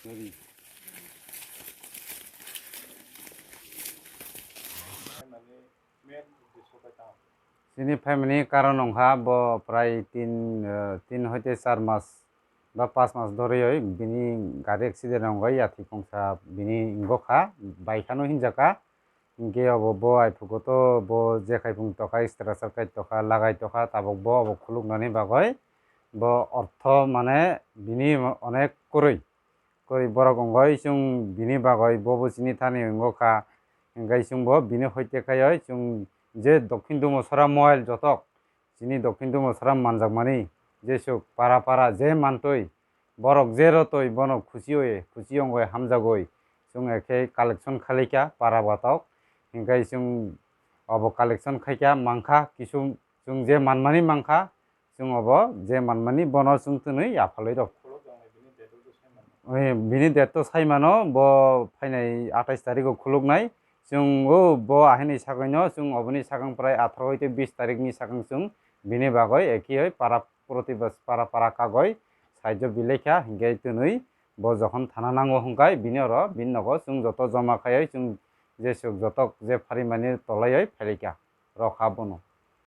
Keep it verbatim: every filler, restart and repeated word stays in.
Chini phaimani karon wngkha bo prai tin, eh, tin hoite char mas ba pas mas dhorioi bini gari accident wngwi yathwi kongsa bini wngkha, baikhano hinjakha. Hinkhe obo bo aiphugoto bo je khaipung tokha, stretcher kai tokha, lagai tokha, tabuk bo obo khuluknani bagwi bo ortho mane bini onek kwrwi. Kwrwi borok wngwi chwng bini bagwi bobo chini thani wngkha. Hinkhe chwngbo bini hoite khaioi chwng je Dokhin Dumasora mobile jotok chini Dokhin Dumasora manjakmani jesuk para para je mantwi borok je rotwi bono khusi oi, khusi wngwi hamjagwi chwng ekhe collection khalaikha para batok. Hinkhe chwng obo collection khaikha mankha kisu chwng je manmani mankha. Chwng obo je manmani bono chwng twnwi yaphalwi rw. Eh, bini date to saimano bo phainai atais tarikgo khuluknai. Chwng o bo ahini sagwino chwng oboni sakang prai atharo hoite bis tarikni sakang chwng bini bagwi ekhiyoi para protibas para para kagoi saijo bilaikha hinkhe twnwi bo jokhon thana nango hwnkhe bini oro bini nogo chwng joto joma khaioi chwng jesuk jotok je pharimani tolaioi phailaikha rokha bono.